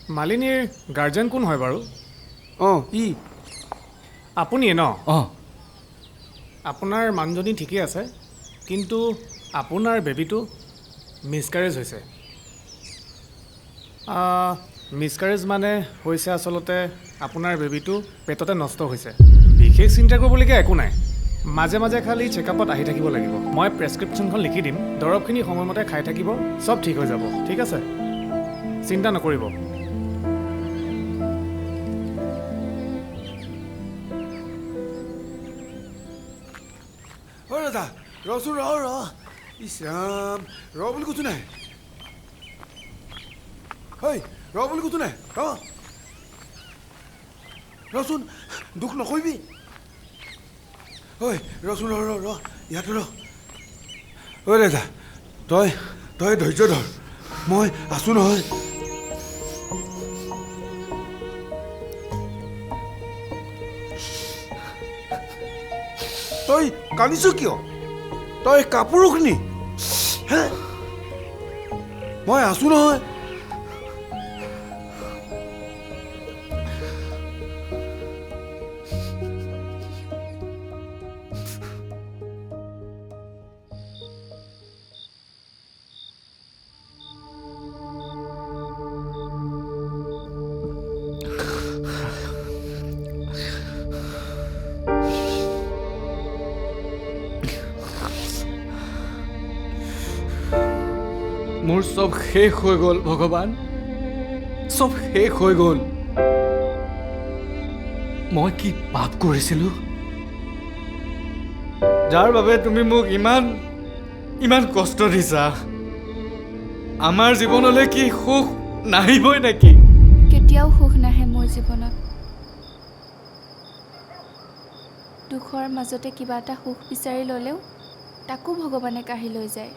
মালিনীৰ guardian কোন হয় বাৰু? অঁ, ই আপুনিয়ে ন? অঁ। আপোনাৰ মানুহজনী ঠিকেই আছে, কিন্তু আপোনাৰ বেবীটো মিছকাৰেজ হৈছে। মিছকাৰেজ মানে হৈছে আচলতে আপোনাৰ বেবীটো পেটতে নষ্ট হৈছে। বিশেষ চিন্তা কৰিবলগীয়া একো নাই, মাজে মাজে খালি চেকআপত আহি থাকিব লাগিব। মই প্ৰেছক্ৰিপশ্যনখন লিখি দিম, দৰৱখিনি সময়মতে খাই থাকিব, চব ঠিক হৈ যাব। ঠিক আছে, চিন্তা নকৰিব। ঐ দাদা, ৰচোন, ৰ ৰ, ইছ ৰাম, ৰ বুলি কৈছো নাই? ঐ ৰ বুলি কৈছো নাই? ৰ ৰচোন, দুখ নকৰিবি। ঐ ৰচোন, ৰ ৰ ৰ, ইয়াতে ৰ। ঐ দাদা, তই তই ধৈৰ্য ধৰ, মই আছো নহয়। তই কান্দিছ কিয়? তই কাপোৰক নি? হে, মই আছো নহয়। মোৰ চব শেষ হৈ গ'ল ভগৱান, চব শেষ হৈ গ'ল। মই কি পাপ কৰিছিলোঁ যাৰ বাবে তুমি মোক ইমান ইমান কষ্ট দিছা? আমাৰ জীৱনলৈ কি সুখ নাহিবই নেকি? কেতিয়াও সুখ নাহে মোৰ জীৱনত। দুখৰ মাজতে কিবা এটা সুখ বিচাৰি ল'লেও তাকো ভগৱানে কাঢ়ি লৈ যায়।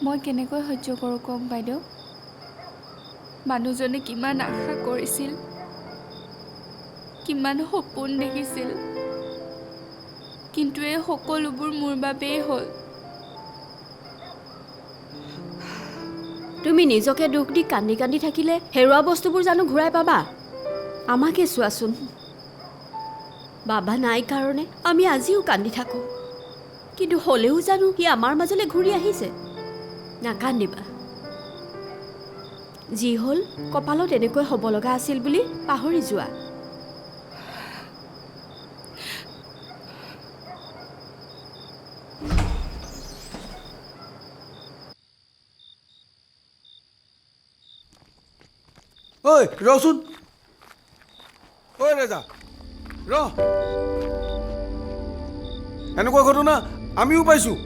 মই কেনেকৈ সহ্য কৰোঁ কওক বাইদেউ? মানুহজনে কিমান আশা কৰিছিল, কিমান সপোন দেখিছিল, কিন্তু এই সকলোবোৰ মোৰ বাবেই হ'ল। তুমি নিজকে দুখ দি কান্দি কান্দি থাকিলে হেৰুৱা বস্তুবোৰ জানো ঘূৰাই পাবা? আমাকে চোৱাচোন, বাবা নাই কাৰণে আমি আজিও কান্দি থাকোঁ, কিন্তু হ'লেও জানো সি আমাৰ মাজলৈ ঘূৰি আহিছে? নাকান্দিবা, যি হ'ল কপালত এনেকৈ হ'ব লগা আছিল বুলি পাহৰি যোৱা। ঐ ৰচোন, ঐ ৰাজা ৰ। এনেকুৱা ঘটনা আমিও পাইছোঁ,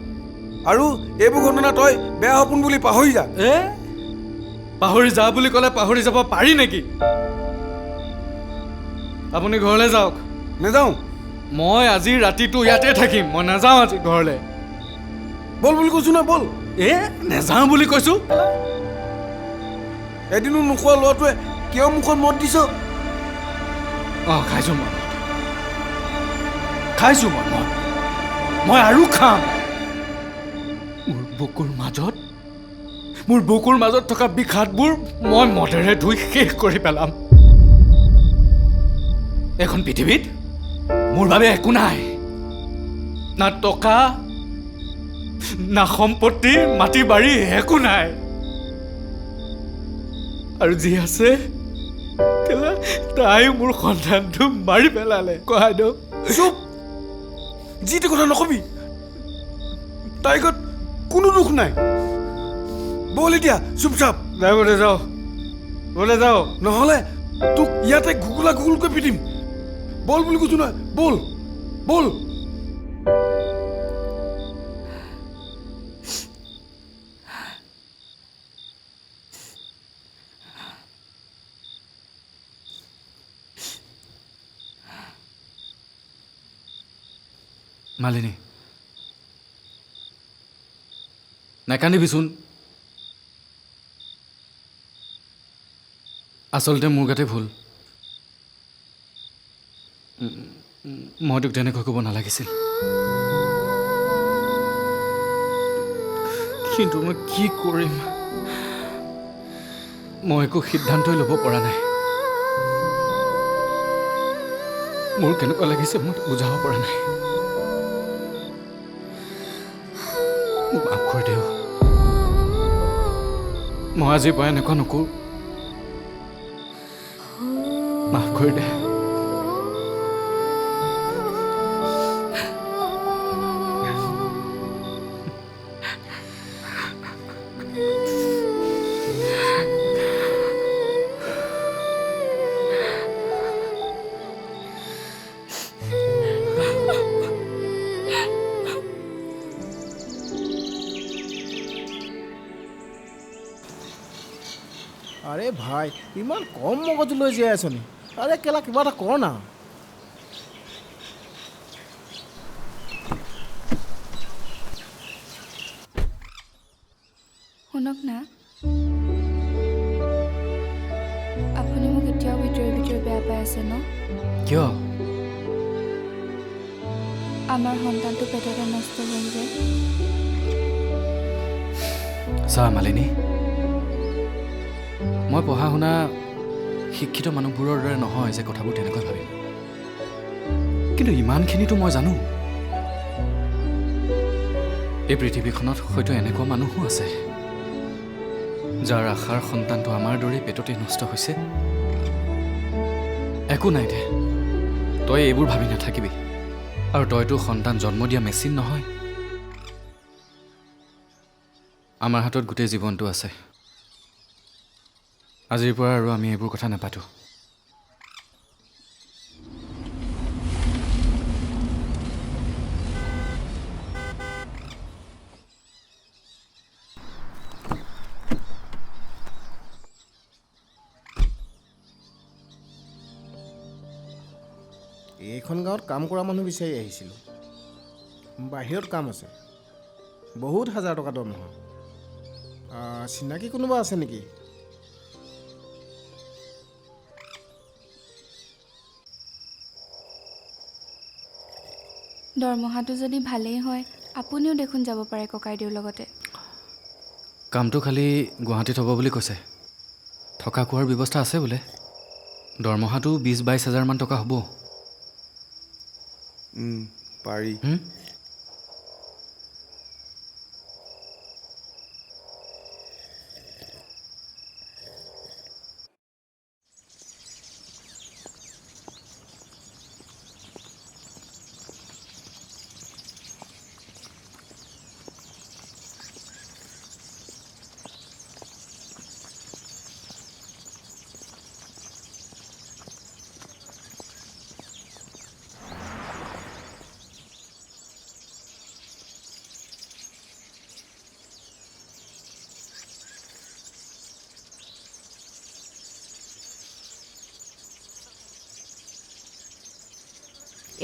আৰু এইবোৰ ঘটনা তই বেয়া সপোন বুলি পাহৰি যা। এ পাহৰি যা বুলি ক'লে পাহৰি যাব পাৰি নেকি? আপুনি ঘৰলৈ যাওক। নাযাওঁ। মই আজি ৰাতিটো ইয়াতে থাকিম, মই নাযাওঁ আজি ঘৰলৈ। বল বুলি কৈছোঁ না, বল। এ নাযাওঁ বুলি কৈছোঁ। এদিনো নোখোৱা ল'ৰাটোৱে কিয় মুখত মদ দিছ? অঁ, খাইছোঁ মই, খাইছোঁ মই মদ, মই আৰু খাম। মোৰ বুকুৰ মাজত, মোৰ বুকুৰ মাজত থকা বিষাদবোৰ মই মদেৰে ধুই শেষ কৰি পেলাম। এইখন পৃথিৱীত মোৰ বাবে একো নাই, না টকা, না সম্পত্তি, মাটি বাৰী, একো নাই। আৰু যি আছে তাই মোৰ সন্তানটো মাৰি পেলালে। কহাইদেউ চুপ, যিটো কথা নকবি, তাইৰ গাত কোনো দুখ নাই। বল এতিয়া চুপচাপ। বোলে যাওঁ, বোলে যাওঁ, নহ'লে তোক ইয়াতে ঘুগুলা ঘুগুলকৈ পিটিম। বল বুলি কৈছো নহয়, বল বল। মালিনী, নাকান্দিবিচোন। আচলতে মোৰ গাতে ভুল, মই তোক তেনেকৈ ক'ব নালাগিছিল। কিন্তু মই কি কৰিম? মই একো সিদ্ধান্তই ল'ব পৰা নাই। মোৰ কেনেকুৱা লাগিছে মই বুজাব পৰা নাই। মোক মাফ কৰি দিওঁ, মই আজিৰ পৰা এনেকুৱা নকৰোঁ, মাফ কৰি দে। আৰে ভাই, ইমান কম মগজু লৈ জীয়াই আছ নি? আৰে কেলা, কিবা এটা কৰ না। শুনক না, আপুনি মোক এতিয়াও ভিতৰি ভিতৰি বেয়া পাই আছে ন? কিয়? আমাৰ সন্তানটো পেটতে নষ্ট হ'ল যে। চা মালিনী, মই পঢ়া শুনা শিক্ষিত মানুহবোৰৰ দৰে নহয় যে কথাবোৰ তেনেকৈ ভাবিম, কিন্তু ইমানখিনিতো মই জানো এই পৃথিৱীখনত হয়তো এনেকুৱা মানুহো আছে যাৰ আশাৰ সন্তানটো আমাৰ দৰেই পেটতেই নষ্ট হৈছে। একো নাই দে, তই এইবোৰ ভাবি নাথাকিবি। আৰু তইতো সন্তান জন্ম দিয়া মেচিন নহয়। আমাৰ হাতত গোটেই জীৱনটো আছে। আজিৰ পৰা আৰু আমি এইবোৰ কথা নাপাতোঁ। এইখন গাঁৱত কাম কৰা মানুহ বিচাৰি আহিছিলোঁ। বাহিৰত কাম আছে, বহুত হাজাৰ টকা দৰমহা। চিনাকি কোনোবা আছে নেকি? দৰমহাটো যদি ভালেই হয়, আপুনিও দেখোন যাব পাৰে ককাইদেউৰ লগতে। কামটো খালি গুৱাহাটীত হ'ব বুলি কৈছে। থকা খোৱাৰ ব্যৱস্থা আছে বোলে। দৰমহাটো 20-22 হাজাৰমান টকা হ'ব। পাৰি।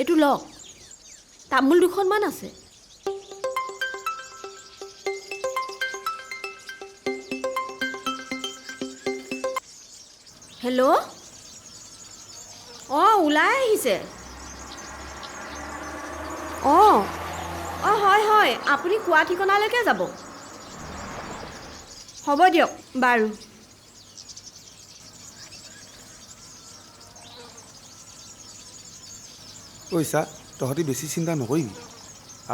এইটো লওক, তামোল দুখনমান আছে। হেল্ল', অঁ ওলাই আহিছে। অঁ অঁ হয় হয়, আপুনি কোৱা ঠিকনালৈকে যাব। হ'ব দিয়ক বাৰু। ঐ চা, তহঁতি বেছি চিন্তা নকৰিবি।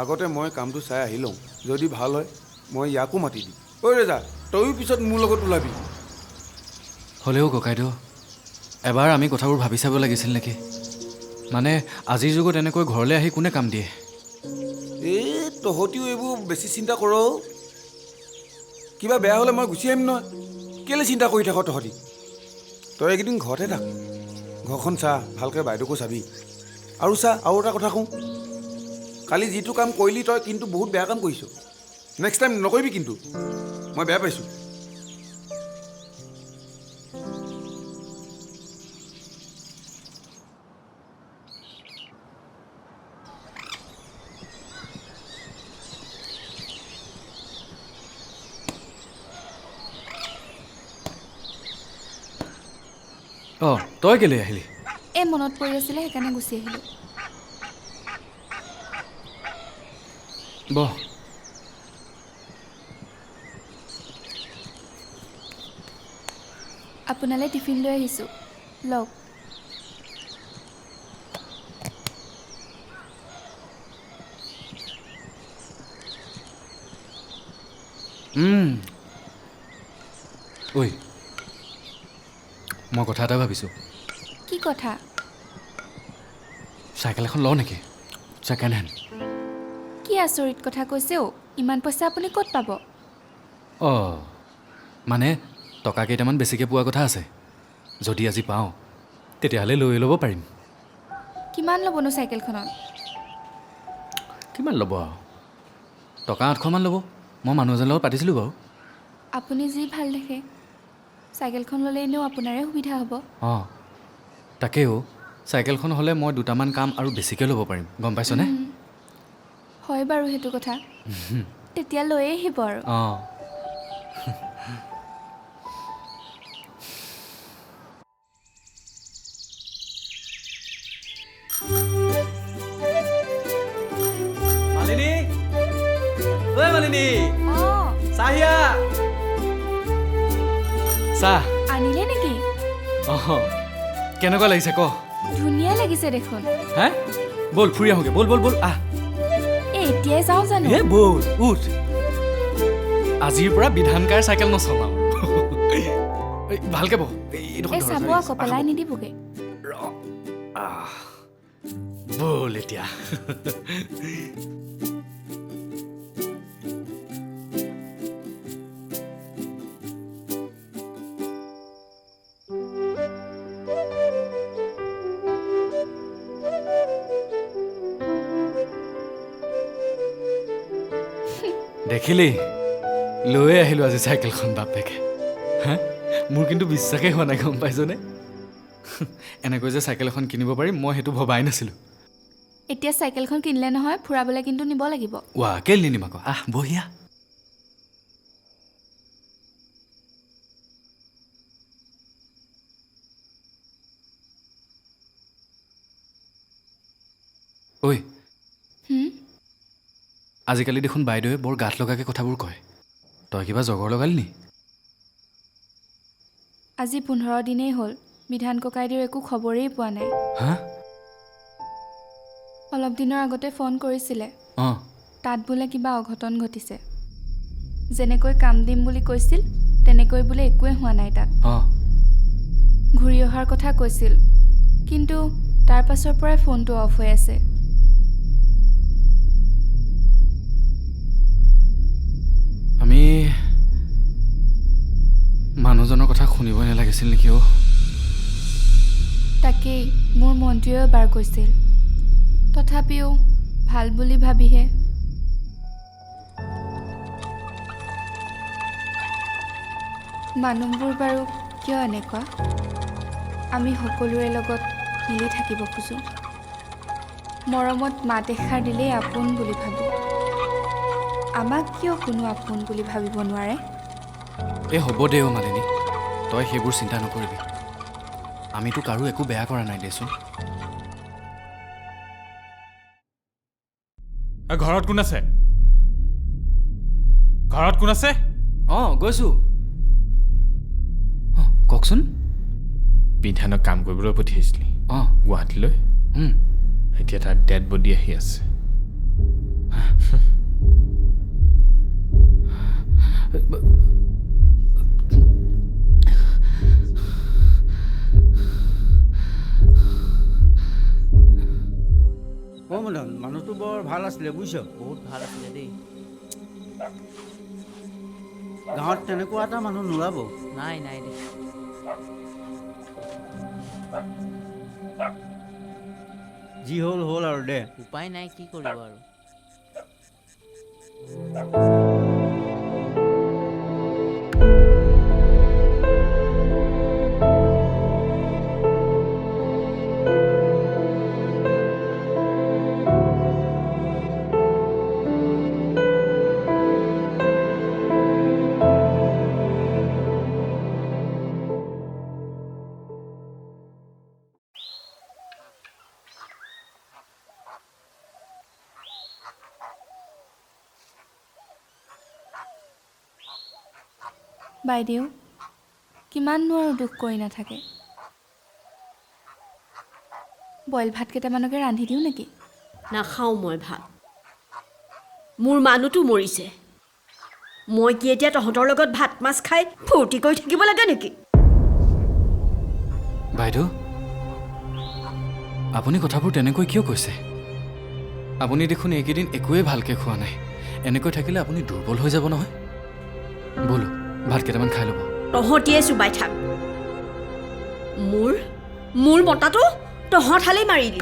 আগতে মই কামটো চাই আহি লওঁ, যদি ভাল হয় মই ইয়াকো মাতি দিম। ঐ ৰেজা, তয়ো পিছত মোৰ লগত ওলাবি। হ'লেও ককাইদেউ, এবাৰ আমি কথাবোৰ ভাবি চাব লাগিছিল নেকি? মানে আজিৰ যুগত এনেকৈ ঘৰলৈ আহি কোনে কাম দিয়ে? এই তহঁতিও এইবোৰ বেছি চিন্তা কৰ। কিবা বেয়া হ'লে মই গুচি আহিম নহয়। কেলৈ চিন্তা কৰি থাক তহঁতি? তই এইকেইদিন ঘৰতে থাক, ঘৰখন চা ভালকৈ, বাইদেউকো চাবি। আৰু চা, আৰু এটা কথা কওঁ, কালি যিটো কাম কৰিলি তই কিন্তু বহুত বেয়া কাম কৰিছ। নেক্সট টাইম নকৰিবি কিন্তু, মই বেয়া পাইছোঁ। অঁ, তই কেলৈ আহিলি? এই মনত পৰি আছিলে, সেইকাৰণে গুচি আহিলোঁ। বহ। আপোনালৈ টিফিন লৈ আহিছোঁ, লওক। ঐ, মই কথা এটা ভাবিছোঁ। কি কথা? চাইকেল এখন লওঁ নেকি, ছেকেণ্ড হেণ্ড? কি আচৰিত কথা কৈছে অ', ইমান পইচা আপুনি ক'ত পাব? অঁ, মানে টকা কেইটামান বেছিকৈ পোৱা কথা আছে। যদি আজি পাওঁ তেতিয়াহ'লে লৈ ল'ব পাৰিম। কিমান ল'বনো চাইকেলখনত? কিমান ল'ব আৰু, টকা 800মান ল'ব। মই মানুহ এজনৰ লগত পাতিছিলোঁ বাৰু। আপুনি যি ভাল দেখে। চাইকেলখন ল'লে এনেও আপোনাৰে সুবিধা হ'ব। অঁ, তাকেও চাইকেলখন হ'লে মই দুটামান কাম আৰু বেছিকৈ ল'ব পাৰিম, গম পাইছনে? হয় বাৰু সেইটো কথা। তেতিয়া লৈয়ে আহিব আৰু। অঁ। মালিনী, ঐ মালিনী। অঁ, চাহিয়া, চাহ আনিলে নেকি? অঁ, কেনেকুৱা লাগিছে ক? ধুনীয়া লাগিছে দেখোন। হে, ব'ল ফুৰি আহোঁগৈ, ব'ল ব'ল ব'ল, আহ। এই এতিয়াই যাওঁ জানো? এ ব'ল, উঠ। আজিৰ পৰা বিধানকাৰ চাইকেল নচলাওঁ। ভালকে বহ। এই চাব আকৌ, পেলাই নিদিবগৈ। ব'ল এতিয়া। দেখিলি, লৈ আহিলোঁ আজি চাইকেলখন বাপেকে। হা, মোৰ কিন্তু বিশ্বাসেই হোৱা নাই, গম পাইছনে? এনেকৈ যে চাইকেল এখন কিনিব পাৰিম মই সেইটো ভবাই নাছিলোঁ। এতিয়া চাইকেলখন কিনিলে নহয়, ফুৰাবলৈ কিন্তু নিব লাগিব। ৱা, কেলৈ নিনিম আকৌ, আহ বঢ়িয়া। ঐ, আজিকালি দেখোন বাইদেৱে বৰ গাত লগাকৈ কথাবোৰ কয়। তই কিবা জগৰ লগালি নি? আজি 15 দিনেই হ'ল, বিধান ককাইদেউৰ একো খবৰেই পোৱা নাই। হা? অলপ দিনৰ আগতে ফোন কৰিছিলে। অঁ। তাত বোলে কিবা অঘটন ঘটিছে। যেনেকৈ কাম দিম বুলি কৈছিল তেনেকৈ বোলে একোৱেই হোৱা নাই তাত। অঁ। ঘূৰি অহাৰ কথা কৈছিল, কিন্তু তাৰ পাছৰ পৰাই ফোনটো অফ হৈ আছে। আমি মানুহজনৰ কথা শুনিবই নালাগিছিল নেকি অ'? তাকেই মোৰ মনটোৱেও এবাৰ কৈছিল, তথাপিও ভাল বুলি ভাবিহে। মানুহবোৰ বাৰু কিয় এনেকুৱা? আমি সকলোৰে লগত মিলি থাকিব খোজোঁ, মৰমত মাত এষাৰ দিলেই আপোন বুলি ভাবোঁ। আমাক কিয় কোনো আপোন বুলি ভাবিব নোৱাৰে? এই হ'ব দে অ' মালিনী, তই সেইবোৰ চিন্তা নকৰিবি। আমিতো কাৰো একো বেয়া কৰা নাই দেচোন। ঘৰত কোন আছে? ঘৰত কোন আছে? অঁ, গৈছোঁ। অঁ, কওকচোন। বিধানক কাম কৰিবলৈ পঠিয়াইছিলি? অঁ। গুৱাহাটীলৈ? এতিয়া তাৰ ডেড বডি আহি আছে। অ' মদন, মানুহটো বৰ ভাল আছিলে বুজিছ। বহুত ভাল আছিলে দেই। গাঁৱত তেনেকুৱা এটা মানুহ নোলাব। নাই নাই দেই। যি হ'ল হ'ল আৰু দে, উপায় নাই, কি কৰিব আৰু। বাইদেউ, কিমাননো আৰু দুখ কৰি নাথাকে। বইল ভাত কেইটামানকে ৰান্ধি দিওঁ নেকি? নাখাওঁ মই ভাত। মোৰ মানুহটো মৰিছে, মই কি এতিয়া তহঁতৰ লগত ভাত মাছ খাই ফূৰ্তি কৰি থাকিব লাগে নেকি? বাইদেউ, আপুনি কথাবোৰ তেনেকৈ কিয় কৈছে? আপুনি দেখোন এইকেইদিন একোৱেই ভালকৈ খোৱা নাই। এনেকৈ থাকিলে আপুনি দুৰ্বল হৈ যাব নহয়। ব'লো ভাত কেইটামান খাই ল'ব। তহঁতিয়ে চুবাই থাক। মোৰ মোৰ মতাটো তহঁত হালেই মাৰিলি,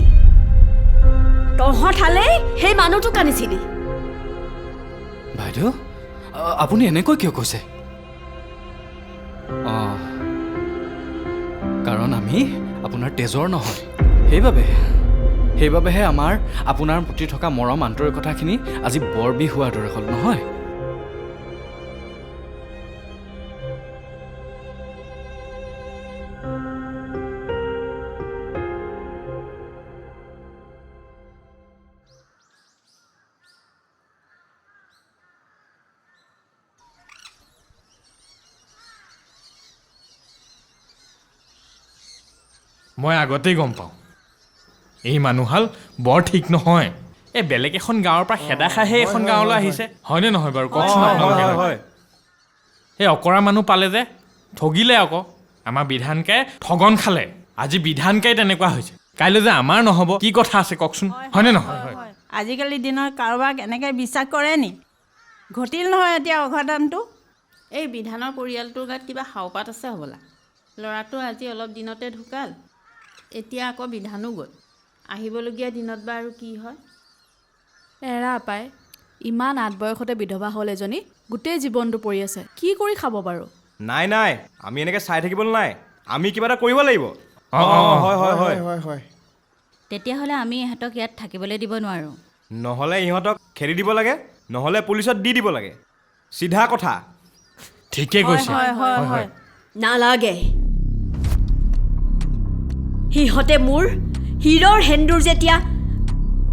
তহঁত হালেই সেই মানুহটোক আনিছিলি। বাইদেউ, আপুনি এনেকৈ কিয় কৈছে? অঁ, কাৰণ আমি আপোনাৰ তেজৰ নহয়, সেইবাবেহে আমাৰ আপোনাৰ প্ৰতি থকা মৰম আন্তৰিকতাখিনি আজি বৰ বিষ হোৱাৰ দৰে হ'ল নহয়। মই আগতেই গম পাওঁ এই মানুহহাল বৰ ঠিক নহয়। এই বেলেগ এখন গাঁৱৰ পৰা খেদা খাইহে এখন গাঁৱলৈ আহিছে, হয়নে নহয় বাৰু কওকচোন আপোনালোকে? এই অকৰা মানুহ পালে যে ঠগিলে আকৌ। আমাৰ বিধানকে ঠগন খালে, আজি বিধানকে তেনেকুৱা হৈছে, কাইলৈ যে আমাৰ নহ'ব কি কথা আছে কওকচোন, হয়নে নহয়? আজিকালি দিনত কাৰোবাক এনেকৈ বিশ্বাস কৰে নি? ঘটিল নহয় এতিয়া অঘটনটো। এই বিধানৰ পৰিয়ালটোৰ গাত কিবা হাওপাত আছে হ'বলা। ল'ৰাটো আজি অলপ দিনতে ঢুকাল, এতিয়া আকৌ বিধানো গ'ল। আহিবলগীয়া দিনত বা আৰু কি হয়। এৰা পাই, ইমান আঠ বয়সতে বিধৱা হ'ল এজনী, গোটেই জীৱনটো পৰি আছে, কি কৰি খাব বাৰু? নাই নাই, আমি এনেকৈ চাই থাকিবলৈ নাই, আমি কিবা এটা কৰিব লাগিব। হয় হয় হয় হয় হয়। তেতিয়াহ'লে আমি ইহঁতক ইয়াত থাকিবলৈ দিব নোৱাৰোঁ। নহ'লে ইহঁতক খেদি দিব লাগে, নহ'লে পুলিচত দি দিব লাগে, চিধা কথা। ঠিকেই কৈছে। হয়। নালাগে, সিহঁতে মোৰ হীৰৰ সেন্দুৰ যেতিয়া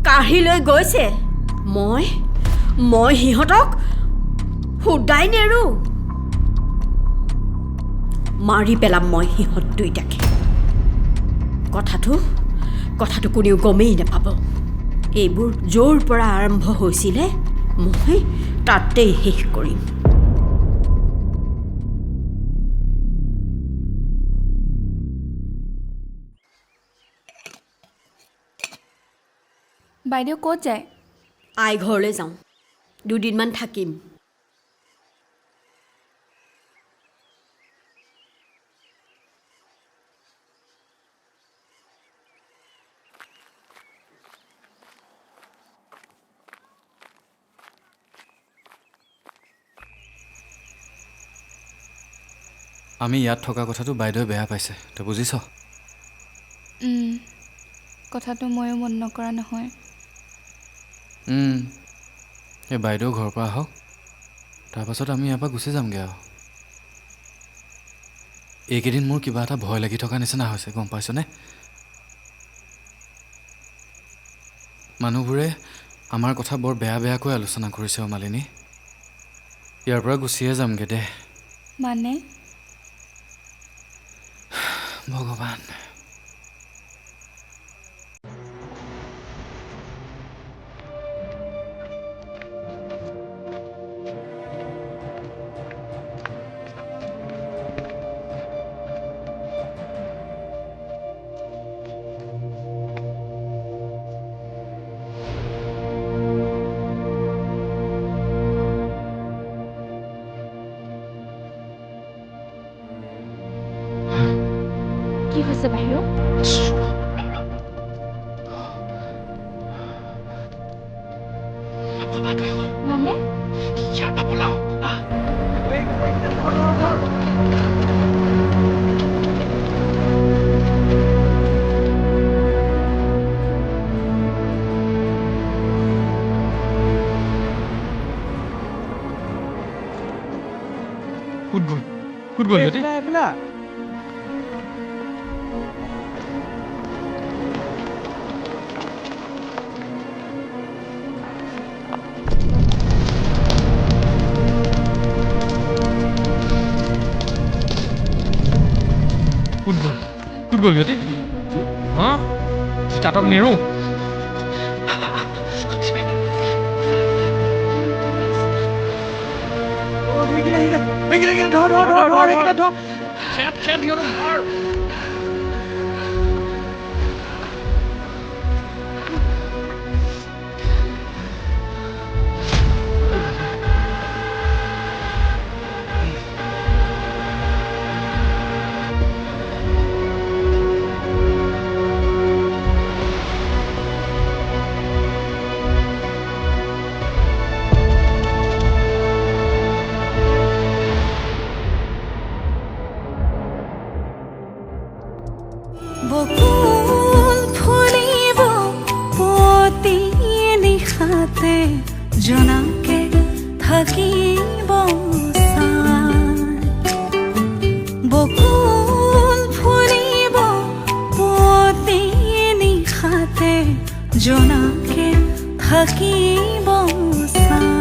কাঢ়ি লৈ গৈছে, মই মই সিহঁতক সুদাই নেৰো, মাৰি পেলাম মই সিহঁত দুইটাকে। কথাটো কোনেও গমেই নাপাব। এইবোৰ য'ৰ পৰা আৰম্ভ হৈছিলে মই তাতেই শেষ কৰিম। বাইদেউ ক'ত যায়? আই ঘৰলৈ যাওঁ, দুদিনমান থাকিম। আমি ইয়াত থকা কথাটো বাইদেৱে বেয়া পাইছে, তই বুজিছ? কথাটো ময়ো মন নকৰা নহয়। এই বাইদেউ ঘৰৰ পৰা আহক, তাৰপাছত আমি ইয়াৰ পৰা গুচি যামগৈ আৰু। এইকেইদিন মোৰ কিবা এটা ভয় লাগি থকা নিচিনা হৈছে, গম পাইছনে? মানুহবোৰে আমাৰ কথা বৰ বেয়া বেয়াকৈ আলোচনা কৰিছে। অ' মালিনী, ইয়াৰ পৰা গুচিয়ে যামগৈ দে। মানে ভগৱান, কি হৈছে বাহিৰত? মানে ক'ত গ'ল? ক'ত গ'ল সিহঁতি? গ'ল সিহঁতি? হা, তাতক নেৰো। বকুল ফুলিব পুৱতি নিশাতে, জোনাকে থাকিব ছাঁ। বকুল ফুলিব পুৱতি নিশাতে, জোনাকে থাকিব ছাঁ।